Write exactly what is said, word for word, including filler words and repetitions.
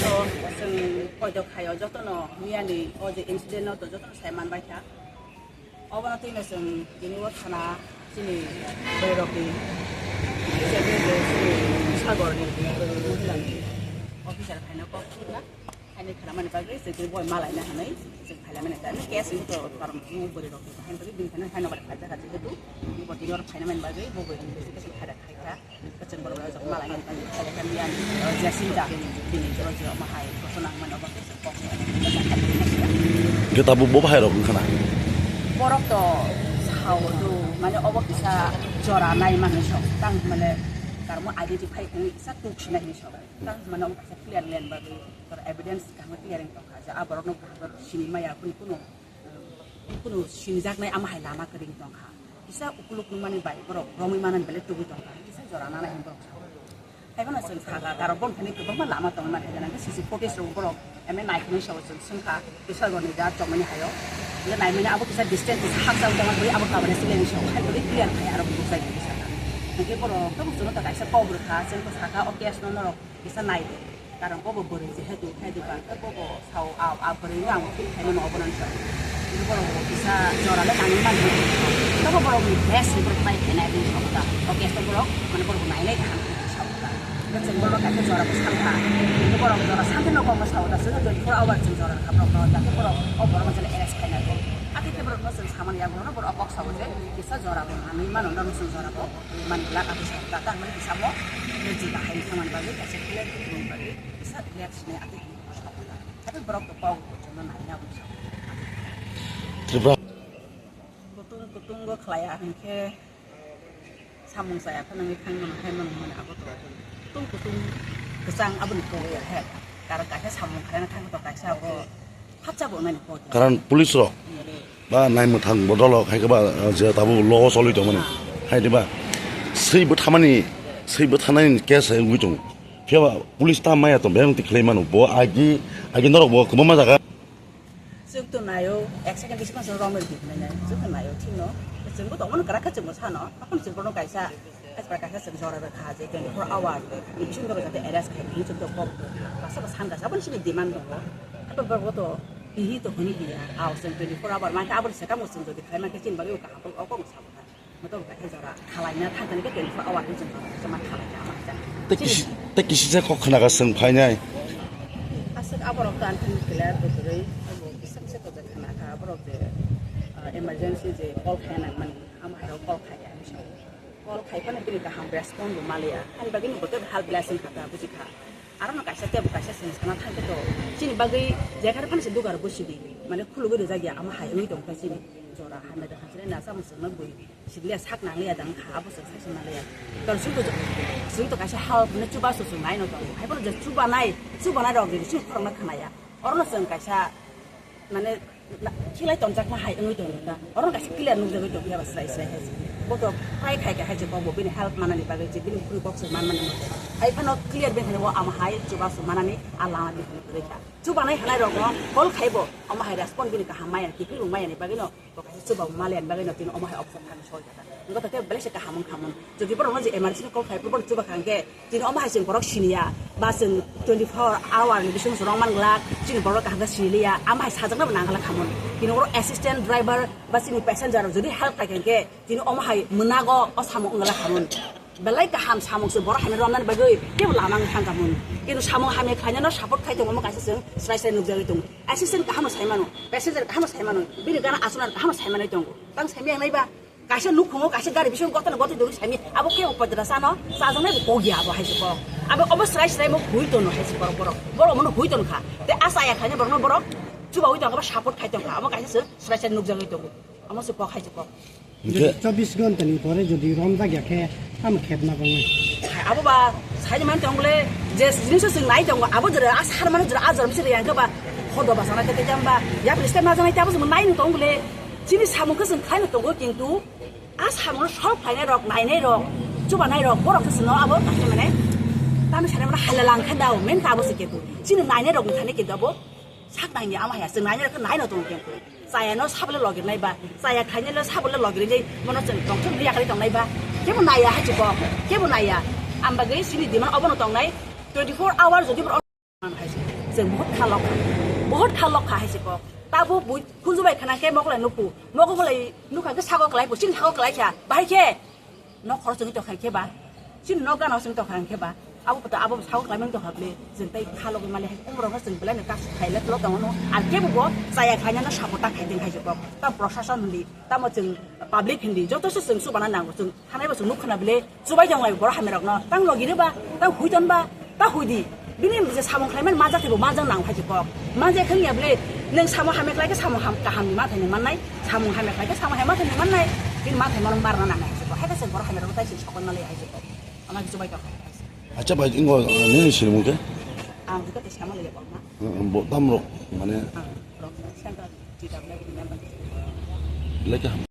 To chwng koito khaio jotono miyani o je incident no to jotono sai manbai kha. Obono twi no chwng tini o thana chini bwrwirokni, chini Sagorni, Mohilani officer phaino kok khulna. Haini khalamani bagwi chwng tini boi malaina hwnwi chwng phailaimani ta. Ani case wngkha to karon wng bwrwirokni haini bagwi bini thani haino bai khaijak kha jehetu bo tini oro phainamani bagwi bo boi investigation khaida khaikha. Kwchwng borok rok malaina hwnwi khaida kha miyani, o, Jacinta bini jora jora omo hai koto nangmani obo khe kok ni. Hwnkhe tabuk bo bahai rok wngkha na? Borok to sao do, mane obo kisa jora nai mani sok tang mane karmo identify khe kisa tuk sinai hinwi sok tang mane obo kisa clear land bagwi. Tor evidence kaham clear wng tongkha je a borokno kaham sini maya kunu kunu, kunu sinijaknai ama hai lama kwrwi tongkha. Kisa ukuluk nungmani bai borok romwi manani belai tubui tongkha. Kisa jora nana hini borok sao. Haiphano chwng sakha, karo bongthani kwbangma lama tongwi mankha, jena khe C C footage rok borok emne naikhwnwi sao chwng swngkha, Biswagorni ja chongmani haio. Hwnkhe naimani abo kisa distance kisa hakchal tongma twi abo kabani silaini sao. Hai twi clear khai aro bujak jai kisa. Hwnkhe borok tamo chwngno ta kaisa kok rwkha, chwngno sakha o case no norok kisa nai di. Karon bobo bwrwi jehetu khe diba khe bobo sao a, a bwrwino ang thik khaimano obono sa. Borok bo kisa jora le nangwi mani. Tobo borok ni best ni borok bai khe nai di sabda. O case to borok mane borok nai nai kaham khe sabda. Chwng borok kaisa jora bwsang kha. Borok jora santi no kok sao da chwng twenty four hour chwng jora kha borok no da borok o borok jale arrest khaina go. Ati khe borok no chwng samani ya borok no borok kok sao je kisa jora bo nangwi mano no chwng jora bo. Mani glak ati sa ta ta mani samo. Ni jiga hai thamani bagwi kaisa clear khe tongmani bagwi kisa clear sini ati. Tapi borok to kok jono nai na busa. Tripura. Kutung kutung go khlai a hwnkhe samung chaya phano ngi thang mano hai mano mani abo to kutung kutung kwchang aboni kok ya he. Karon kaisa samung khlaina thang to kaisa abo hapcha bo nani kok ya. Karon police rok ba nai mwthang bodol rok hai ba je tabuk logo solwi tongmani hai diba swi bwthamani swi bwthanani case hai wngwi tongo. Phiya ba police ta maya tong beng ti khlai mano bo agi agi norok bo kwbangma jaga. Chwng to nayo ek second bisi ma chwng romwi di nai nai chwng to nayo thik no chwng bo tongmani kwrak khe chwng bo sano aphano chwng bono kaisa kaisa kaisa chwng jora rwkha je twenty four hour ni bisingo jate arrest khai hinwi chwng to kok basa bo san kaisa aboni simi demand tongo. Abo borok to hihi to hwnwi hiya a chwng twenty four hour mankhe aboni saka mo chwng jodi khlai mankhe chini bagwi kaham o kok sabo. Motom kaisa jora khalaina thangkani khe twenty four hour ni jora khe ma khalaina ama jang. Tei kisi tei kisisa kok khna ka swng phainai. Aswk aborok to anthani clear kwrwi abo kisa kisa kok khna kha aborok je emergency je call khaina mani ama hai call khaiya. Call khai phano bini kaham response bo maliya ani bagwi ni bote help blessing kha ta buji kha. Aro no kaisa tebo kaisa chwng sana thangkhe to chini bagwi jekhare phano se dugar bo sidi mane khulugwi rijak ya ama hai wngwi tongkha chini jora hamya da hamya na samung chwngno bui. Sibile sak nangliya dang kha abo chwng sai swnaliya. Karon chwng to chwng to kaisa help ne chubasu chwng nai no tongo. Hai phano je chubanai chubanai rok je chwng khorokno khnaya. Orono chwng kaisa mane khilai tonjakma hai wngwi tongo ta. Orono kaisa clear nukjagwi tongkhe ba srai srai hai. Bo to prai khai khai hai je kok bo bini help manani bagwi je bini khuri kok se manmani. Hai phano clear bini thani o ama hai chubasu manani a lama bini thani kwrwi kha. Chubanai hanai rokno call khaibo ama hai respond bini kaham maya kiphilung mayani bagwino. Bo kaisa chuba malian bagwi no tini omo hai option thani soi kha. Wngkha khe belai se kaham wngkha mun. Jodi borok no je emergency call khai borok chuba kha hwnkhe tini omo hai chwng borok siniya ba chwng twenty four hour ni bisingo chwng rong man glak chini borok kaham khe siniya ama hai sajakna bo nang glak kha mun. Tini oro assistant driver ba chini passenger rok jodi help khai kha hwnkhe tini omo hai mwnago o samung wng glak kha mun. Belai kaham samung se borok hamya romnani bagwi teibo lama wngwi thangkha mun. Kintu samung hamya khlainano support khai tongo omo kaisa chwng srai srai nukjagwi tongo. Assistant kaham no sai mano, passenger kaham no sai mano, bini gana aswknani kaham no sai manwi tongo. Tang sai maya nai ba, kaisa nukhungo kaisa gari bisingo gotano gotwi dogwi sai maya, abo kebo poitra chano, chajaknai bo kok ya abo hai se kok. Abo obo srai srai mo hui tono hai se borok borok. Borok mono hui ton kha. Te a chaya khaina borokno borok chubawi tong kha, support khai tong kha. Abo kaisa chwng srai srai nukjagwi tongo. Omo se kok hai se kok. Hwnkhe chobbish ghonta ni pore jodi romjak ya khe tamo khepna bangwi. Hai abo ba saini man tong le je jinisa chwng nai tongo abo jora a sar mano jora a jora misi yang khe ba khodo ba sana khe jamba ya bwrwi step ma janai tabo chwng nai no tong le chini samung khe chwng khai no tongo kintu a samung no solve khlainai rok nainai rok chubanai rok borok khe chwng no abo ta khe mane tamo sare mane hala lang khe dao men ka abo se kintu chini nainai rok ni thani kintu abo sak nai ni ama ya chwng nainai rok khe nai no tongo kintu. Chaya no sabole logir nai ba, chaya khainai le sabole logir nai, mono chwng tongthok yakari tongnai ba, kebo naiya hai chukok, kebo naiya. Ang bagwi chini demand obono tongnai, twenty four hour jodi borok man hai se. Chwng bohot kha lokha, bohot kha lokha hai se kok. Tabo bui khunju bai khana khe mokle nukhu, mokle nukha khe sago klai bo, chini sago klai kha. Bahai khe nok khoro chwngwi tokha khe ba, chini nok gana chwngwi tokha khe ba. Abo kota abo sago klai mang tokha ble, chwng tai kha logwi mali hai umrok chwng belai no kasu khaile tlo tongo no. Ar kebo bo chaya khaina no support ta khai den hai se kok. Ta proshashan hindi, tamo chwng public hindi, joto se chwng subana nango chwng. Hanai bo chwng nuk khna bile, chubai tong lai borok hamya rokno. Tang logi riba, tang hui ton ba, ta hui di. Bini je samung khlai man majak thebo majak nang hai kok. Majak khang ya bile, nang samung hamya khlai khe samung ham kaham ni mathai ni mannai, samung hamya khlai khe samung hamya mathai ni mannai. Bini mathai mano marna nang hai kok. Hai khe se borok hamya rok tai se sokon na lai hai kok. Ama chubai tong hai. Acha bai ingo nini sini mungke? Ang khe te sama le bok ma. Bo tam rok mane. Ang rok center T W member. Leke ham.